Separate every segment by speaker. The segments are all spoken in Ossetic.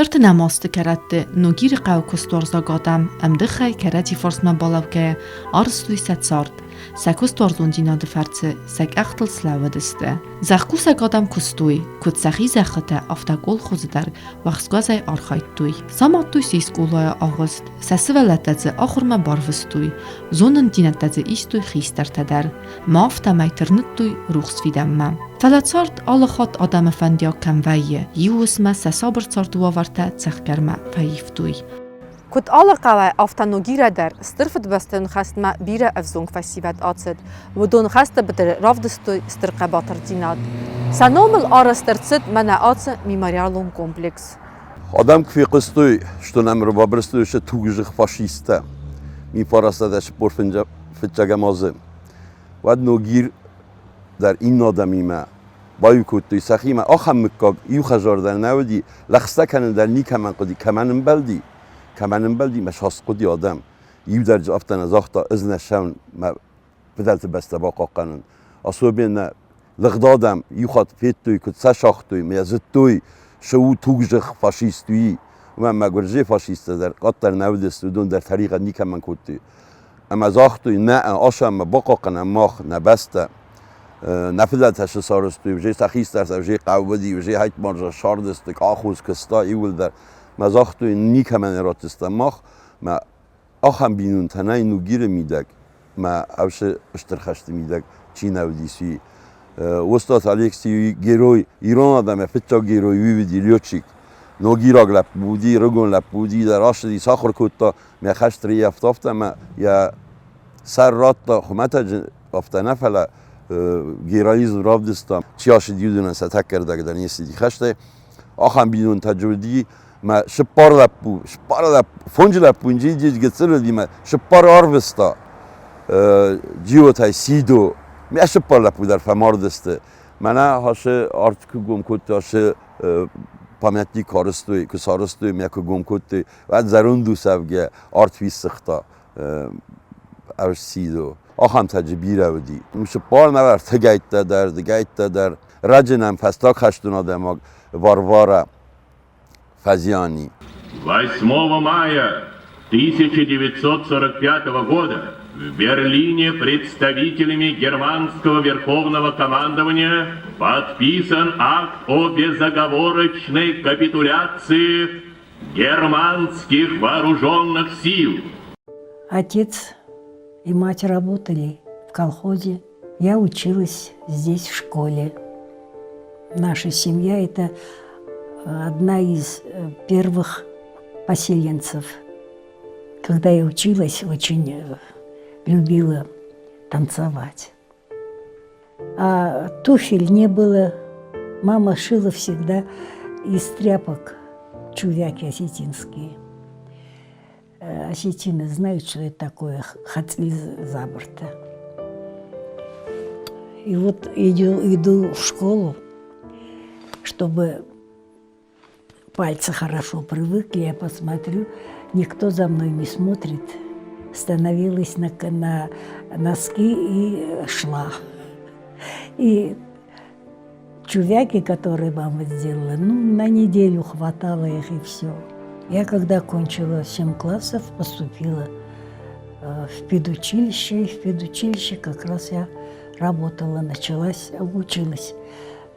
Speaker 1: Ӕртынӕм азты кӕрӕтты Ногиры хъӕуы куыстуарзаг адӕм ӕмдыхӕй кӕрӕдзи фарсмӕ балӕугӕйӕ арызтой сӕ цард. Сӕ куыстуарзондзинады фӕрцы сӕ къӕхтыл слӕууыдысты. Зӕхкусӕг адӕм куыстой, куыд сӕхи зӕххытӕ, афтӕ колхозы дӕр уӕхскуӕзӕй архайдтой. Самадтой се скъолайы агъуыст, сӕ сывӕллӕттӕ дзы ахуырмӕ барвыстой, зонындзинӕдтӕ дзы истой хистӕртӕ дӕр, ма афтӕмӕй тырныдтой рухс фидӕнмӕ. Фӕлӕ цард алы хатт адӕмы фӕндиаг кӕм вӕййы, иу уысммӕ сӕ сабыр царды уавӕртӕ цӕхгӕрмӕ фӕивтой.
Speaker 2: Куыд алы хъӕуӕй, афтӕ Ногирӕ дӕр Стыр Фыдыбӕстӕйон хӕстмӕ бирӕ ӕвзонг фӕсивӕд ацыд. Уыдон хӕсты быдыры равдыстой стыр хъӕбатырдзинад. Сӕ номыл арӕзт ӕрцыд мӕнӕ ацы мемориалон комплекс.
Speaker 3: Адӕм куы фехъуыстой, что нӕм ӕрбабырстой сӕ тугзых фашисттӕ 1945 азы, уӕд Ногир дӕр иннӕ адӕмимӕ баиу кодтой сӕхимӕ. Ахӕм мыггаг иу хӕдзар дӕр нӕ уыди, лӕгъстӕ кӕнын дӕр никӕмӕн хъуыди, кӕмӕн ӕмбӕлди, кӕмӕн ӕмбӕлди, мӕ сасхъуыди адӕм. Иу дӕр дзы афтӕ нӕ загъта, ӕз нӕ сӕн мӕ фыдӕлты бӕстӕ бахъахъхъӕнын. Особенно лыгъд адӕм иу хатт федтой, куыд сӕ сагътой, мӕ зыдтой, цы у тугзых фашист, уый. Ӕмӕ мӕ гуырдзыйы фашисттӕ дӕр къаддӕр нӕ уыдысты, уыдон дӕр тӕригъӕд никӕмӕн кодтой. Ӕмӕ загътой, нӕ, асӕммӕ бахъахъхъӕнӕм мах нӕ бӕстӕ. Нӕ фыдӕлтӕ цы сарӕзтой, уже сӕ хистӕртӕ, уже хъӕуыди, уже хайтмарза сардысты, къахуыз куыста иууылдӕр. Мӕ загътой, никӕмӕн ратдзыстӕм мах, мӕ ахӕм бинонтӕ нӕй Нугиры мидӕг, мӕ ӕвсы стыр хӕсты мидӕг чи нӕ уыдис, уый. Остъаты Алексей герой, ирон адӕмы фыццаг герой уый уыди, летчик. Ногираг лӕппу уыди, рыгон лӕппу уыди, дӕр ацыди, сахуыр кодта, мӕ хӕст рыййӕфта афтӕ ӕмӕ йӕ сӕр радта хуымӕтӕджы афтӕ нӕ, фӕлӕ героизм равдыста. Чи ацыди, уыдонӕн сӕ тӕккӕ рдӕг дӕр не цыди хӕстӕй. Ахӕм бинонтӕ дзы уыди, мӕ цыппар лӕппу, цыппар лӕппу, фондз лӕппу инджи гыццыл уыди, мӕ цыппар арвыста Джиотӕй Сидо. Мӕ цыппар лӕппу дӕр фӕмардысты. Мӕнӕ ацы арт куы гом кодта, ацы памятник арызтой, куы сарызтой, мӕ куы гом кодтой, уӕд зӕронд ус ӕвгӕ арт фиссыгъта Сидо. Ахӕмтӕ дзы бирӕ уыди. Цыппар нӕ ӕртыгӕйттӕ дӕр, дыгӕйттӕ дӕр. Раджы нӕм фӕстаг хӕстон адӕймаг Варвара фӕзиани.
Speaker 4: 8 мая 1945 года в Берлине представителями германского верховного командования подписан акт о безоговорочной капитуляции германских вооруженных сил.
Speaker 5: Отец и мать работали в колхозе. Я училась здесь в школе. Наша семья – это одна из первых поселенцев. Когда я училась, очень любила танцевать. А туфель не было. Мама шила всегда из тряпок чувяки осетинские. Осетины знают, что это такое хацли заборта. И вот иду, иду в школу, чтобы пальцы хорошо привыкли, я посмотрю, никто за мной не смотрит. Становилась на, на носки и шла. И чувяки, которые мама сделала, ну, на неделю хватало их и все. Я когда кончила 7 классов, поступила в педучилище, и в педучилище как раз я работала, началась, училась.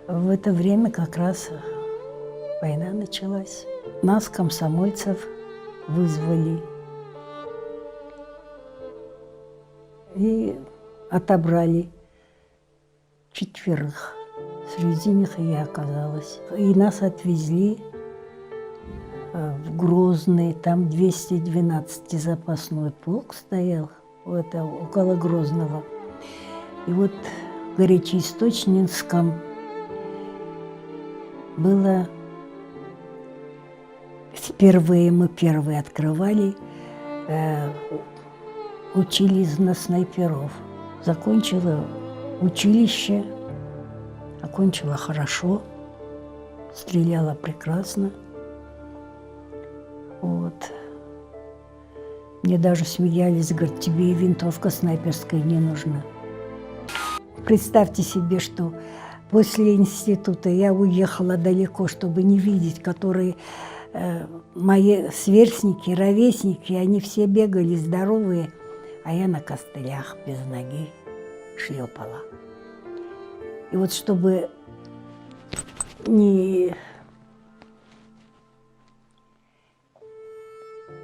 Speaker 5: В это время как раз война началась. Нас, комсомольцев, вызвали и отобрали четверых. Среди них и я оказалась. И нас отвезли в Грозный, там 212 запасной полк стоял, это около Грозного. И вот в Горячеисточнинском было впервые, мы первые открывали, учили на снайперов. Закончила училище, окончила хорошо, стреляла прекрасно. Вот. Мне даже смеялись, говорят, тебе и винтовка снайперская не нужна. Представьте себе, что после института я уехала далеко, чтобы не видеть, которые Мои сверстники, ровесники, они все бегали здоровые, а я на костылях без ноги шлепала. И вот чтобы не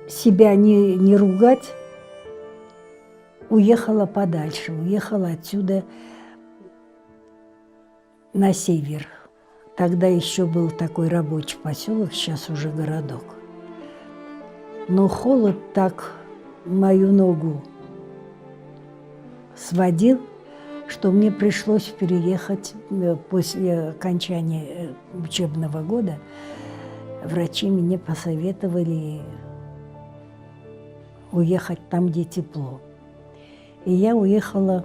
Speaker 5: себя не ругать, уехала подальше, уехала отсюда на север. Тогда еще был такой рабочий поселок, сейчас уже городок. Но холод так мою ногу сводил, что мне пришлось переехать после окончания учебного года. Врачи мне посоветовали уехать там, где тепло. И я уехала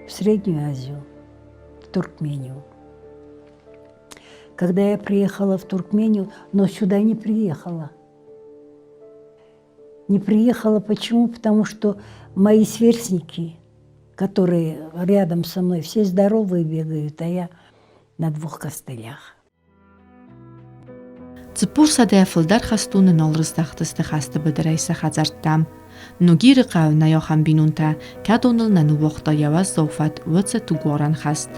Speaker 5: в Среднюю Азию, в Туркмению. Когда я приехала в Туркмению, но сюда не приехала. Не приехала почему? Потому что мои сверстники, которые рядом со мной, все здоровые бегают, а я на двух костылях.
Speaker 1: 400-йӕ фылдӕр хӕстоны нал рыздӕхтысты хӕсты быдырӕй сӕ хӕдзӕрттӕм. Ногиры хъӕуы нӕй ахӕм бинонтӕ, кӕдоныл нӕ ныууагъта йӕ уӕззау фӕд уыцы тугуарӕн хӕст.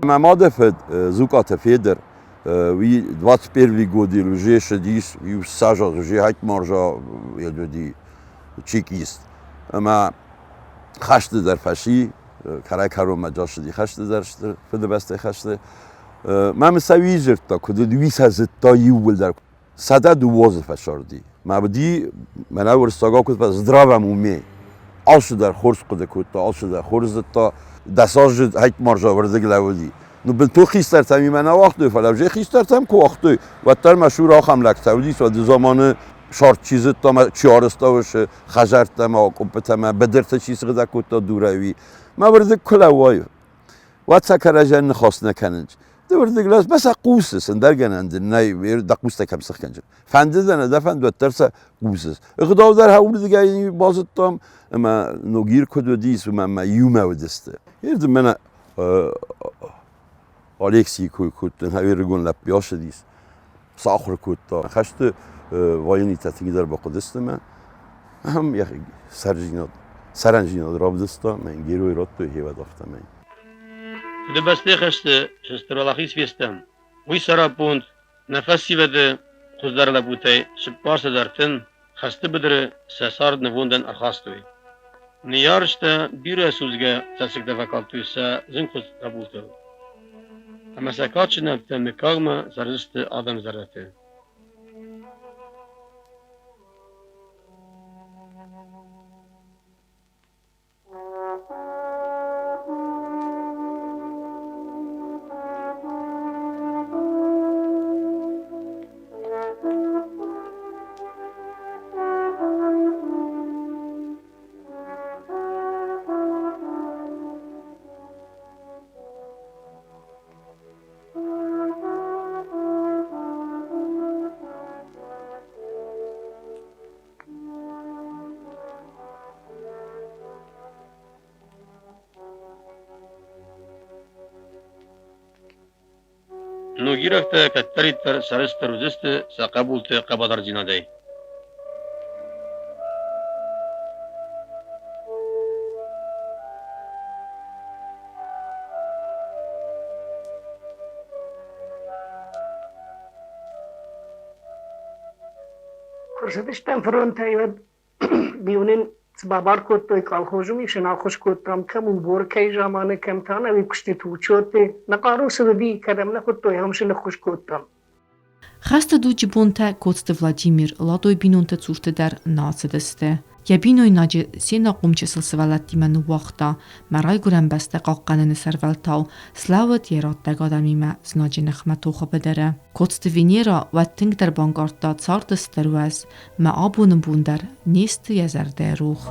Speaker 3: Мӕ мады фыд Зукаты Федыр, уый 21 годы уже ссыдис, иу ссӕдз уже хайтмарза уыди чекист. Ӕмӕ хӕсты дӕр фӕци, кӕрӕй-кӕронмӕ ссыди хӕсты дӕр, Стыр Фыдыбӕстӕйы хӕсты. Мӕ сӕ дзырдта, куыд уыд, уый сӕ зыдта иууылдӕр. 102 фӕцарди. Мӕ уыди, мӕнӕ уырыссагау куыд здравом уме. Алцыдӕр хорз хъуыды кодта, алцыдӕр хорз зыдта. Дӕсазы хайтмарза уырдыг лӕууыди. Ну, бынтон хистӕртӕм имӕ нӕ уагътой, фӕлӕ уже хистӕртӕм куы уагътой, уӕддӕр мӕ сур ахӕм лӕгтӕ уыдис, уӕды заманы сарт чи зыдта, мӕ чи арӕзта уыцы хӕдзӕрттӕ мӕ акъоппытӕ мӕ быдыртӕ чи сыгъдӕг кодта дурӕй, уый. Мӕ уырдыг куы лӕууай, уӕд сӕ кӕрӕдзийӕн ныхас нӕ кӕнынц. Ды уырдыг лӕс, мӕ сӕ хъусыс, ӕндӕр гӕнӕн дын нӕй, дӕ хъустӕ кӕм сыхгӕнджын. Фӕнды дӕ, нӕ дӕ фӕнды, уӕддӕр сӕ хъусыс. Ӕгъдау дӕр уырдыгӕй базыдтам, ӕмӕ Ногир куыд уыдис, уымӕ ӕмӕ иумӕ уыдысты. Ирды мӕнӕ Алексийы кой кодтон, ӕрыгон лӕппу ацыдис, сахуыр кодта. Хӕсты военныйтӕ тынгдӕр бахъуыдысты мӕ. Ахӕм йӕхи сӕрӕндзинад равдыста, мӕ герой радтой хевӕд афтӕмӕй.
Speaker 6: Фыдыбӕстӕйы хӕсты Стыр Уӕлахиз фестӕм, уый сӕраппонд нӕ фӕсивӕды хуыздӕр лӕппутӕй 430 хӕсты быдыры сӕ цард нывондӕн ӕрхастой. Ныййарджытӕ бирӕ судзгӕ цӕссыгтӕ фӕкалдтой сӕ зынгхуыст хъӕбултыл. Ӕмӕ сӕ кадджын нӕмттӕ мыггагмӕ цӕрдзысты адӕмы зӕрдӕты. Ногирӕгтӕ кӕддӕриддӕр сӕрыстыр уыдысты сӕ хъӕбулты хъӕбатырдзинадӕй.
Speaker 7: Куы рцыдыстӕм фронтӕй, уӕд бионӕн цы бабар кодтой колхозы, уый сын ӕххуыс кодтам, кӕм уборкӕйы заманы, кӕм та нӕ куыстыты учеты. Нӕ хъару цы уыди, кӕдӕм нӕ хуыдтой, ам сын ӕххуыс кодтам.
Speaker 1: Хӕсты дуджы бонтӕ Коцты Владимир Ладой бинонты цурты дӕр нӕ ацыдысты. Йӕ бинойнаджы се нахъом чысыл сывӕллӕттимӕ ныууагъта, мӕ райгуырӕн бӕстӕ хъахъхъӕныны сӕрвӕлтау слӕууыд йӕ раттӕг адӕмимӕ знаджы ныхмӕ тохы быдыры. Коцты Венера уӕд тынгдӕр банкъардта царды стыр уӕз, мӕ абоны бон дӕр не сты йӕ зӕрдӕйы рух.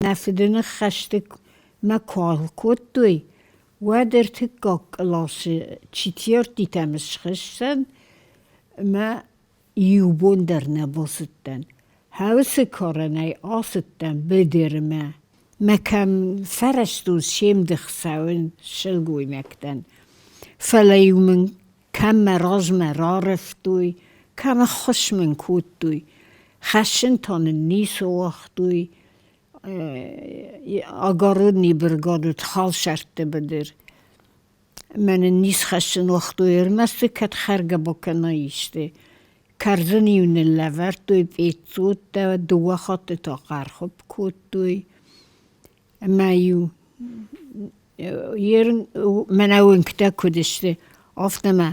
Speaker 8: Нӕ фыды ныхӕсты мӕ куы кодтой, уӕд ӕртыккаг къласы четвертитӕм схызтӕн ӕмӕ иу бон дӕр нӕ бацыдтӕн. Хӕусы карӕнӕй ацыдтӕн быдырмӕ. Мӕ кӕм фӕрӕзтон се мдых цӕуын сылгоймӕгтӕн. Фӕлӕ-иу мын кӕм мӕ размӕ рарывтой, кӕм ӕххуыс мын кодтой. Хӕссын та нын ницы уагътой. Огородный бригад уыд халсӕртты быдыр. Мӕ нын ницы хӕссын уагътой, ӕрмӕст дзы кӕд хӕргӕ бакӕна исты. Кӕрдзын-иу ныллӕвӕрдтой пъеццоттӕ, дыууӕ хатты та хъӕрхуыпп кодтой. Ӕмӕ-иу мӕнӕ уынгтӕ куыд сты, афтӕ мӕ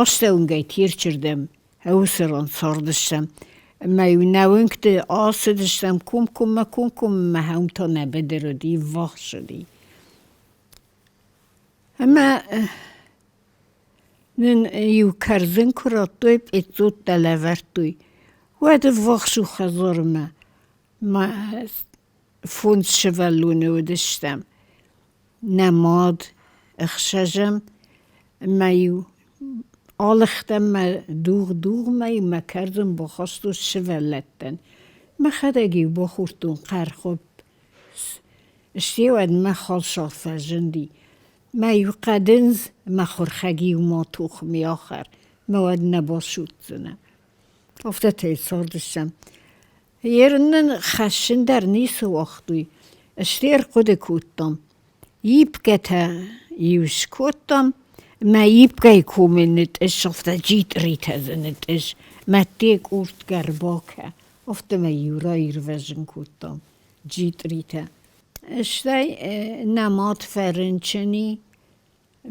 Speaker 8: астӕуынгӕй Терчырдӕм уыцы ран цардыстӕм. Ӕмӕ-иу нӕ уынгты ацыдыстӕм комкоммӕ, комкоммӕ уым та нӕ быдыр уыди, ввахс уыди. Ӕмӕ нын иу кӕрдзын куы радтой, пъеццоттӕ лӕвӕрдтой, уӕд ӕввахс у хӕдзармӕ. Мӕ фондз сывӕллоны уыдыстӕм. Нӕ мад ӕхсӕзӕм ӕмӕ-иу алыгътӕн мӕ дугъ-дугъмӕ-иу мӕ кӕрдзын бахастон сывӕллӕттӕн. Мӕхӕдӕг-иу бахордтон хъӕрхуыпп. Стӕй уӕд мӕ халсар фӕзынди. Мӕ-иу хъӕдындз мӕ хурхӕг-иу ма тухми ахӕр, мӕ уӕд нӕ басудздзынӕ. Афтӕтӕй цардыстӕм. Ерын нын хӕссын дӕр ницы уагътой. Стӕй ӕрхъуыды кодтам. Ипкӕтӕ-иу скодтам, мӕ ипкӕйы комы нытъыс, афтӕ джитъритӕ дзы нытъыс, мӕ дде къурткӕ ӕрбакӕ, афтӕмӕй-иу раирвӕзын кодтам джитъритӕ. Стӕй нӕ мад фӕрынчын и,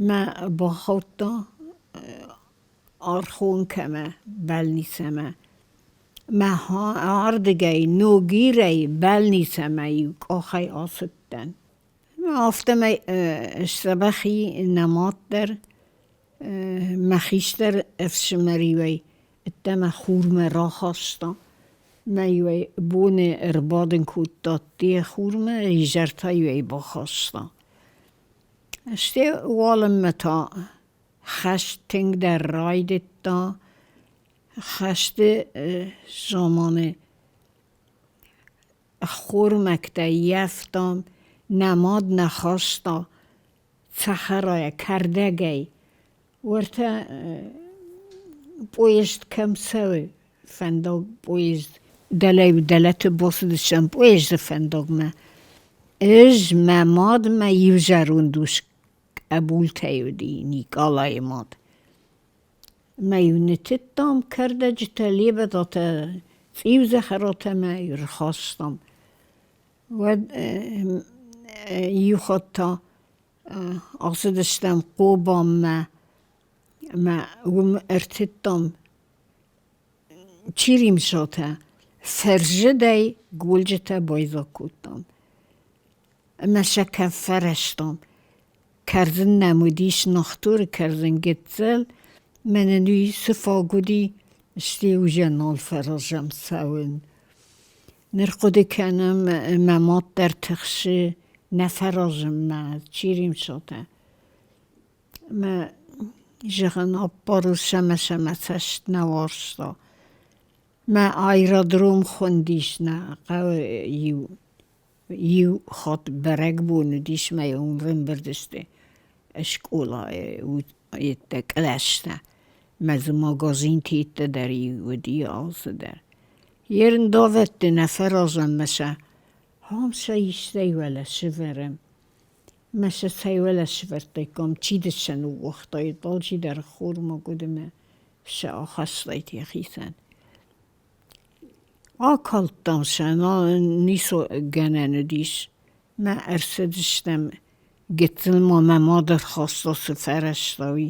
Speaker 8: мӕ бахаудта Архонкӕмӕ, бӕлницӕмӕ. Мӕ ардыгӕй Ногирӕй бӕлницӕмӕ-иу къахӕй ацыдтӕн. Афтӕмӕй сдзӕбӕх и нӕ мад дӕр, мӕ хистӕр ӕфсымӕр-иу ӕддӕмӕ хурмӕ рахаста. Мӕ-иу ӕй боны ӕрбадын кодта ӕдде хурмӕ, изӕр та-иу ӕй бахаста. Стӕй уалынмӕ та хӕст тынгдӕр райдыдта. Хӕсты заманы ӕххормӕгтӕ ййӕфтам, нӕ мад нӕ хаста цӕхӕрайӕ, кӕрдӕгӕй. Уӕртӕ поезд кӕм цӕуы, фӕндаг поезд, дӕлӕ-иу дӕлӕты бацыдыстӕм поезды фӕндагмӕ. Ӕз, мӕ мад, мӕ иу зӕронд ус Къӕбултӕй уыди Никъалайы мад. Мӕ-иу ныттыдтам кӕрдӕджытӕ, лебӕдатӕ, цъиудзӕхӕратӕ мӕ-иу рхастам. Уӕд иу хатт та ацыдыстӕм Хъобанмӕ ӕмӕ уым ӕртыдтам чиримсатӕ, фӕрзыдӕй голджытӕ байдзаг кодтам. Ӕмӕ сӕ кӕм фӕрӕзтам. Кӕрдзын нӕм уыдис ногтуры кӕрдзын гыццыл, мӕнӕн уый цы фаг уыди, стӕй уже нал фӕразӕм цӕуын. Ныр хъуыды кӕнӕм, мӕ мад дӕр тыхсы, нӕ фӕразын мӕ чиримсатӕ. Мӕ зӕгъын, аппарут сӕ мӕ сӕ мӕ цӕст нӕ уарзта. Мӕ аэродром хуындис нӕ хъӕуы иу Иу хатт бӕрӕгбон уыдис мӕ уым рымбырд сты скъолайы йедтӕ кълӕстӕ мӕ дзы магазинты йедтӕ дӕр уыди алцыдӕр. Йе рндавӕдты нӕ фӕразӕм мӕ сӕ хам сӕ истӕй уӕлӕ сывӕрӕм. Мӕ сӕ цӕй уӕлӕ сӕвӕрдтаиккам, чидӕр сӕ ныууагътаид, алчидӕр ӕххормаг уыд ӕмӕ сӕ ахастаид йӕхицӕн. Акалдтам сӕ, ницы гӕнӕн уыдис. Мӕ ӕрцыдыстӕм, гыццыл ма мӕ мад ӕрхаста, цы фӕрӕзта, уый.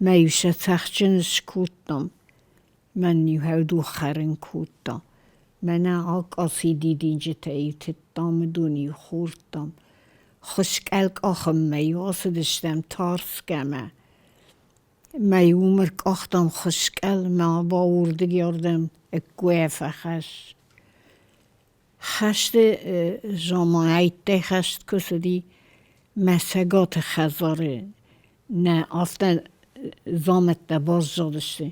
Speaker 8: Мӕ-иу сӕ цӕхджын скодтам. Мӕн-иу хӕрду хӕрын кодта. Мӕнӕ акъаци дидинджытӕ-иу тыдтам, уыдон-иу хордтам. Хуыскъӕл къахынмӕ-иу ацыдыстӕм Тарскӕмӕ. Мӕ-иу уым ӕркъахтам хуыскъӕл мӕ бауырдыг ардӕм ӕккойӕ фӕхӕсс. Хӕсты заманӕйттӕй хӕст куы цыди, мӕ цӕгаты хӕдзары нӕ афтӕ дзаумӕттӕ баззадысты.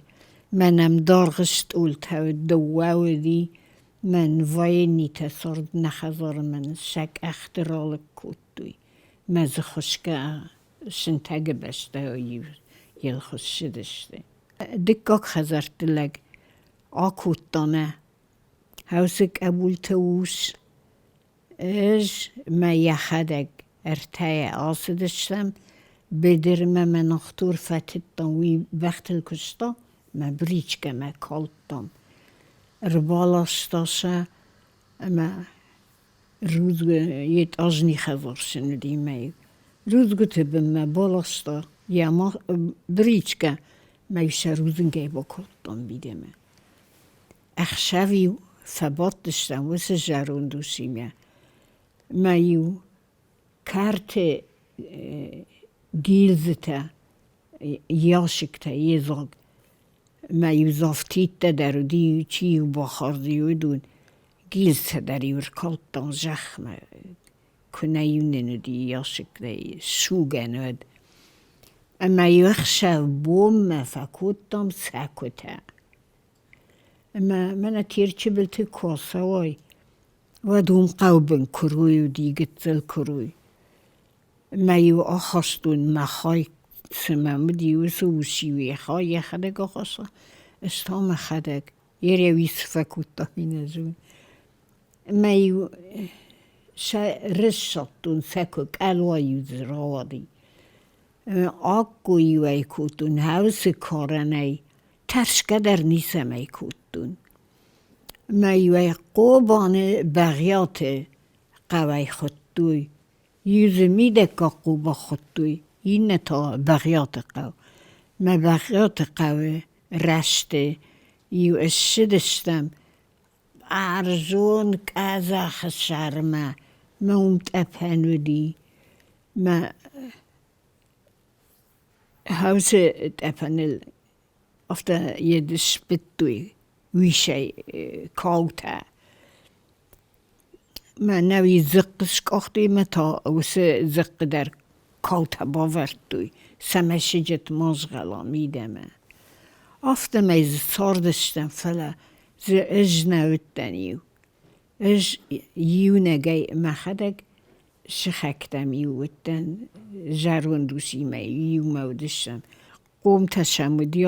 Speaker 8: Мӕнӕм даргъ стъолтӕ уыд, дыууӕ уыди, мӕн военнитӕ цард нӕ хӕдзары мӕн сӕ къӕхты ралыг кодтой. Мӕ дзы хуысгӕ сынтӕгы бӕстӕ йыл хуыссыдысты. Дыккаг хӕдзӕртты лӕг акодта мӕ Хӕусы къӕбулты ус ӕз мӕ йӕхӕдӕг ӕртӕйӕ ацыдыстӕм, быдырмӕ мӕ ныхдур фӕтыдтам, уый бӕхтыл куыста, мӕ бричкӕмӕ калдтам. Ӕрбаласта сӕ ӕмӕ етъазни хӕдзар сын уыди мӕ рудзгуыты бынмӕ баласта йӕ бричкӕ мӕ сӕ рудзынгӕй бакодтам мидӕмӕ. Ӕхсӕв-иу фӕбадтыстӕм уыцы зӕронд усимӕ мӕ-иу кӕрты гилдзытӕ, ящиктӕ йедзаг мӕ-иу дзы афтидтӕ дӕр уыди, чи-иу бахӕрди, уыдон. Гилдзытӕ дӕр-иу ӕркалдтам зӕхмӕ, куы нӕ-иу нын уыди ящиктӕй сугӕн, уӕд. Ӕмӕ-иу ӕхсӕв бонмӕ фӕкодтам цӕкуытӕ. Ӕмӕ мӕнӕ Терчы былты куы ацӕуай, уӕд уым хъӕубын куырой уыди, гыццыл куырой. Мӕ-иу ахастон мӕ хай, цы мӕм уыди, уыцы ус-иу йӕ хай йӕхӕдӕг ахаста, ӕз та мӕхӕдӕг. Йе цы фӕкодта, уый нӕ зонын. Мӕ-иу сӕ рыссадтон, сӕ куы къӕлуа-иу дзы рауади. Аккой-иу ӕй кодтон, хӕусы карӕнӕй тӕрсгӕ дӕр ницӕмӕй кодтон. Мӕ-иу ӕй Хъобаны Бӕгъиаты хъӕуӕй хуыдтой. Иу дзы мидӕггаг Хъоба хуыдтой, иннӕ та Бӕгъиаты хъӕу. Мӕ Бӕгъиаты хъӕуы рӕзты иу ссыдыстӕм ӕрзон къӕдзӕхы сӕрмӕ, мӕ уым тъӕпӕн уыди. Мӕ хӕусы тъӕпӕныл афтӕ йед сбыдтой уисӕй каутӕ. Мӕнӕуи дзыхъхъ скъахтой ӕмӕ та уыцы дзыхъхъы дӕр каутӕ бавӕрдтой, цӕмӕй сыджыт ма згъӕла мидӕмӕ. Афтӕмӕй дзы цардыстӕм, фӕлӕ дзы ӕз нӕ уыдтӕн иу. Ӕз иунӕгӕй мӕхӕдӕг сыхӕгтӕм-иу уыдтӕн, зӕронд усимӕ иумӕ уыдыстӕм. Хъомтӕ сӕм уыди,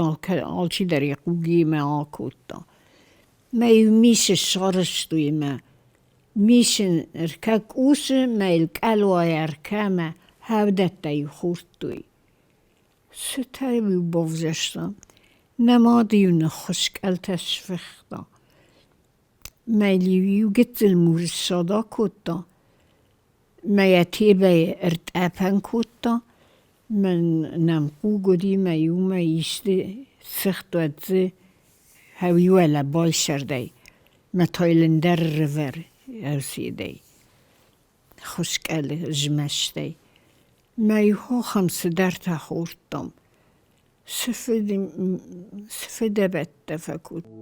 Speaker 8: алчидӕр йӕ хъуг йемӕ акодта. Мӕ-иу мисы сарӕзтой ӕмӕ мисын ӕркӕ къусы, мӕ йыл къӕлуайӕ ӕркӕ ӕмӕ хӕвдӕттӕ-иу хордтой. Цытӕ-иу бавзӕрстам. Нӕ мад-иу ныххуыскъӕлтӕ сфыхта. Мӕ-иу иу гыццыл мур ссад акодта, мӕ йӕ тебӕйы ӕртъӕпӕн кодта, мӕн нӕм хъуг уыди мӕ иумӕ исты цыхт уӕд дзы хӕуиуӕлӕ байсӕрдӕй, мӕ та йыл ӕндӕр рывӕр ӕрцыдӕй, хуыскъӕлы змӕстӕй. Мӕ иу хохӕм цыдӕртӕ хордтам. Цы фыдӕбӕттӕ фӕкодта.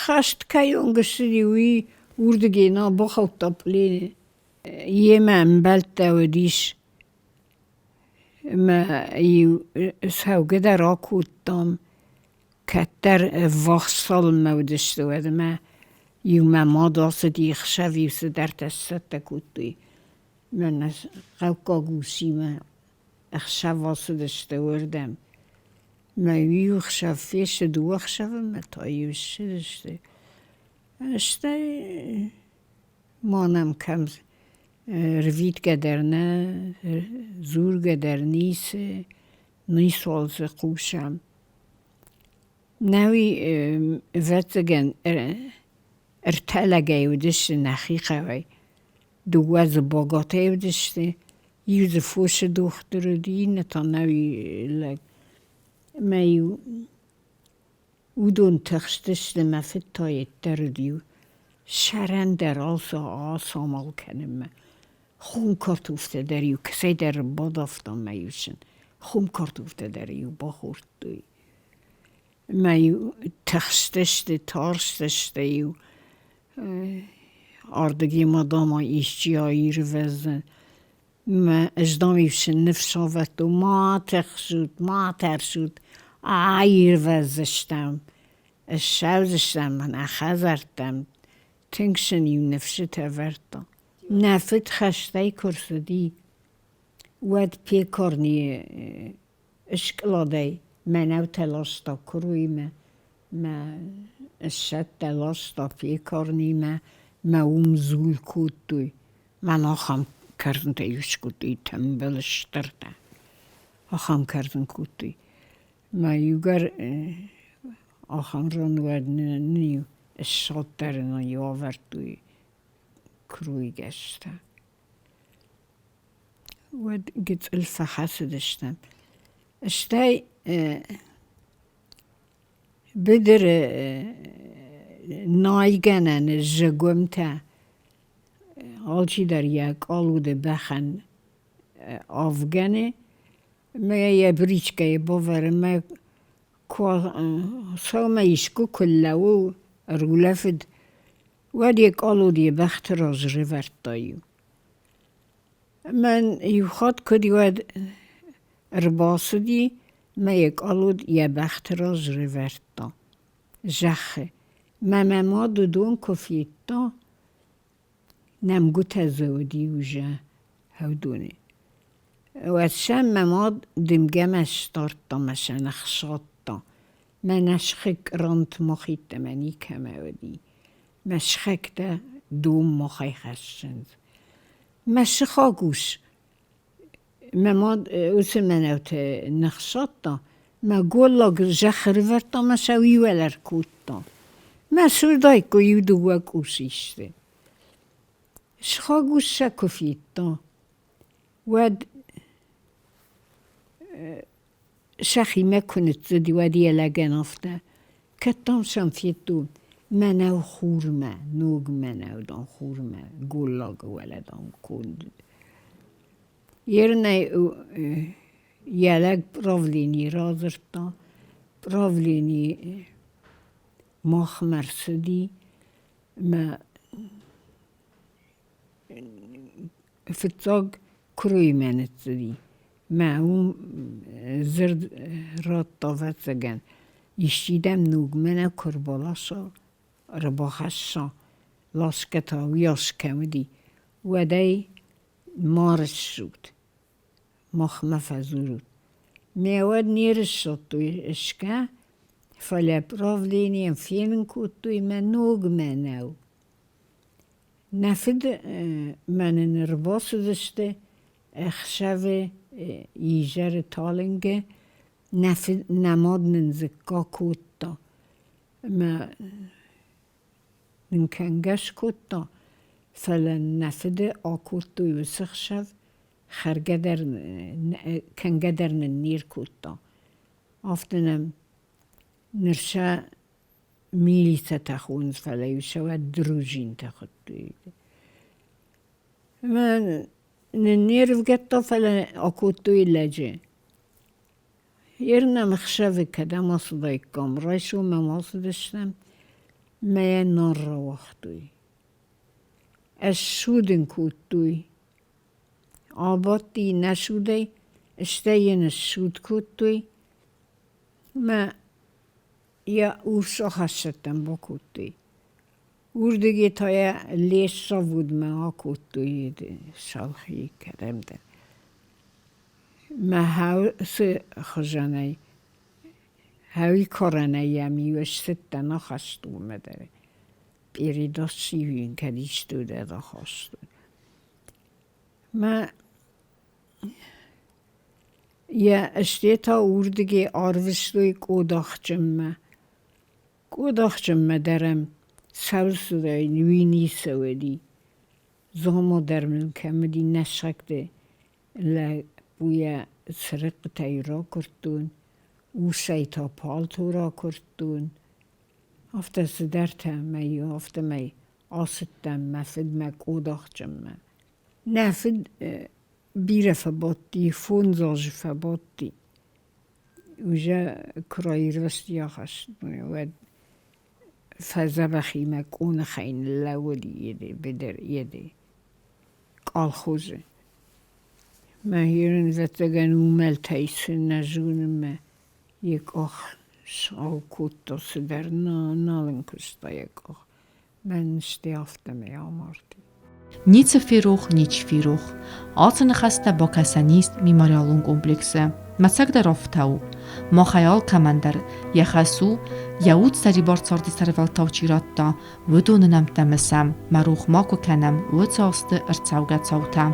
Speaker 8: Хӕст кӕйонг ссыди, уый уырдыгӕй нал бахаудта плены. Йемӕ ӕмбӕлттӕ уыдис ӕмӕ-иу цӕугӕ дӕр акодтам. Кӕддӕр ӕввахс цалынмӕ уыдысты, уӕдмӕ иу мӕ мад ацыди, ӕхсӕв-иу цыдӕртӕ сцӕттӕ кодтой. Мӕнӕ хъӕуккаг усимӕ ӕхсӕв ацыдысты уырдӕм. Мӕ иу ӕхсӕв фесты, дыууӕ ӕхсӕвы мӕ та-иу ссыдысты. Стӕй ма нӕм кӕм рвитгӕ дӕр нӕ, дзургӕ дӕр ницы, ницуал дзы хъусӕм. Нӕуи, ӕвӕццӕгӕн, ӕртӕ лӕгӕй уыдысты нӕхи хъӕуӕй. Дыууӕ дзы Богатӕй уыдысты, иу дзы фосы дохтыр уыд, иннӕ та нӕуи лӕг. Ӕмӕ-иу уыдон тыхстысты, мӕ фыд та йеддӕр уыд иу сӕрӕн дӕр алцы ацамал кӕнынмӕ. Хом картофтӕ дӕр-иу кӕцӕйдӕр бадавтам мӕ-иу сын хом картофтӕ дӕр-иу бахордтой. Мӕ-иу тыхстысты, тарстысты-иу, ардыгӕй ма дам исчи аирвӕздзӕн. Мӕ ӕз дам-иу сын ныфс ӕвӕрдтон, ма тыхсут, ма тӕрсут, аирвӕздзыстӕм, ссӕудзыстӕм мӕнӕ хӕдзӕрттӕм. Тынг сын-иу ныфсытӕ вӕрдтон. Нӕ фыд хӕстӕй куы рцыди, уӕд пекарнийы скъладӕй мӕнӕутӕ ласта куыроймӕ, мӕ ссӕдтӕ ласта пекарнимӕ, мӕ уым дзул кодтой. Мӕн ахӕм кӕрдзынтӕ-иу скодтой, тымбыл стыртӕ. Ахӕм кӕрдзын кодтой. Мӕ иугӕр ахӕм ран уӕд нын-иу ссад дӕр нын-иу авӕрдтой куыройгӕстӕ. Уӕд гыцъыл фӕхӕцыдыстӕм. Стӕй быдыры найгӕнӕны зыгуымтӕ алчидӕр йӕ къалуды бӕхӕн авгӕны ӕмӕ йӕ бричкӕйы бавӕры мӕ сӕумӕ искуы куы лӕууы, ӕрулӕфыд, уӕд йӕ къалуд йӕ бӕхты раз рывӕрдта-иу. Мӕн иу хатт куыд уӕд ӕрбацыди мӕ йӕ къалуд йӕ бӕхты раз рывӕрдта зӕххы. Мӕ мӕ мад уыдон куы федта, нӕмгуытӕ дзы уыди уже уыдоны. Уӕд сӕм мӕ мад дымгӕмӕ сдардта мӕ сӕ ныхсадта. Мӕнӕ схъыг рант мохидтӕмӕ никӕмӕ уыди. Мӕ сыхӕгтӕ дон мохӕй хӕссынц. Мӕ сыхаг ус мӕ мад уыцы мӕнӕуты ныхсадта, мӕ голлаг зӕхх ӕрывӕрдта мӕ сӕ уый уӕлӕ ӕркодта. Мӕ суыдаиккой иу-дыууӕ къусы исты. Сыхаг ус сӕ куы федта, уӕд сӕхимӕ куы ныццыди, уӕд йӕ лӕгӕн афтӕ: Кӕд, дам, сӕм федтон мӕнӕу хурмӕ, ног мӕнӕу, дам, хурмӕ, голлагы уӕлӕ, дам, конд. Ерынӕй йӕ лӕг правленийы радзырдта, правленийы махмӕ рцыди мӕ Фыццаг куыроймӕ ныццыди. Мӕ уым дзырд радта, ӕвӕццӕгӕн, исчи дӕм ног мӕнӕ куы ӕрбаласа, ӕрбахӕсса, ласгӕ та уыйас кӕм уыди, уӕд ӕй ма рыссут, махмӕ фӕдзурут. Мӕ уӕд не рыссадтой ысгӕ, фӕлӕ правленийӕн фенын кодтой мӕ ног мӕнӕу. Нӕ фыд мӕнӕн ӕрбацыдысты ӕхсӕвы изӕры талынгы, нӕ фыд, нӕ мад нын дзыкка кодта ӕмӕ нын кӕнгӕ скодта, фӕлӕ нӕ фыды акодтой уыцы хсӕв, хӕргӕ дӕр, кӕнгӕ дӕр нын не ркодта. Афтӕ нӕм ныр сӕ милицӕтӕ хонынц, фӕлӕ-иу сӕ уӕд дружинтӕ хуыдтой. Ӕмӕ нын не рвгӕдта, фӕлӕ акодтой лӕджы. Ер нӕм ӕхсӕвы кӕдӕм ацыдаиккам, райсом ӕм ацыдыстӕм, мӕ йӕ нал рауагътой. Ӕз судын кодтой. Абадти нӕ судӕй, стӕй йын ссуд кодтой. Мӕ Йӕ урс ахӕссӕттӕн бакодтой. Уырдыгӕй та йӕ лесзаводмӕ акодтой Салхийы кӕдӕмдӕр. Мӕ хӕсы хуызӕнӕй, хӕуи карӕнӕй йӕм-иу ссыдтӕн ахӕстонмӕ дӕр. Передачи-иу йын кӕд исты уыд, ахастон. Мӕ йӕ ӕсте та уырдыгӕй арвыстой Къодахджынмӕ. Къодахджынмӕ дӕр ӕм цӕлсудӕй уый ницы уыди. Дзомо дӕр мын кӕм уыди нӕ сыхӕгты лӕппуйӕ цырыхъхъытӕй ракуырдтон, усӕй та палто ракуырдтон. Афтӕ цыдӕртӕ мӕ-иу афтӕмӕй ацыдтӕн мӕ фыдмӕ Къодахджынмӕ. Нӕ фыд бирӕ фӕбадти, 5 азы фӕбадти. Уже куы раирвӕзти ахӕстоны, уӕд фӕдзӕбӕх и мӕ къоныхӕй ныллӕууыди еде, быдыр, еде, къалхозы. Мӕ ӕвӕццӕгӕн уымӕлтӕй цы нӕ зонын мӕ йӕ къах сау кодта цыдӕр, нал ын куыста йӕ къах. Мӕн стӕй афтӕмӕй амарди.
Speaker 1: Ницы ферох, ничи ферох. Ацы ныхӕстӕ бакӕсӕн ис мемориалон комплексы. Мӕцӕгдӕр афтӕ у. Махӕй алкӕмӕн дӕр йӕ хӕс у, йӕ уд сӕрибар царды сӕрвӕлтау чи радта, уыдоны нӕмттӕ мысӕм, мӕ рох макуы кӕнӕм уыцы азты ӕрцӕугӕ цаутӕ.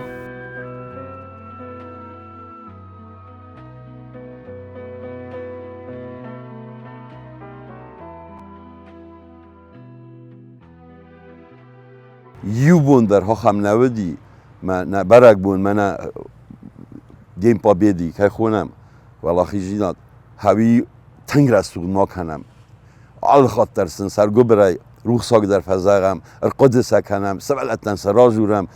Speaker 3: Иу бон дӕр ахӕм нӕ уыди, мӕ нӕ бӕрӕгбон, мӕнӕ День Победы кӕй хонӕм, уӕлахиздзинад, хӕуи тынг рӕсугъд ма кӕнӕм. Алы хатт дӕр сын сӕргуыбырӕй рухсаг дӕр фӕзӕгъӕм, ӕрхъуыды сӕ кӕнӕм, сывӕллӕттӕн сӕ радзурӕм.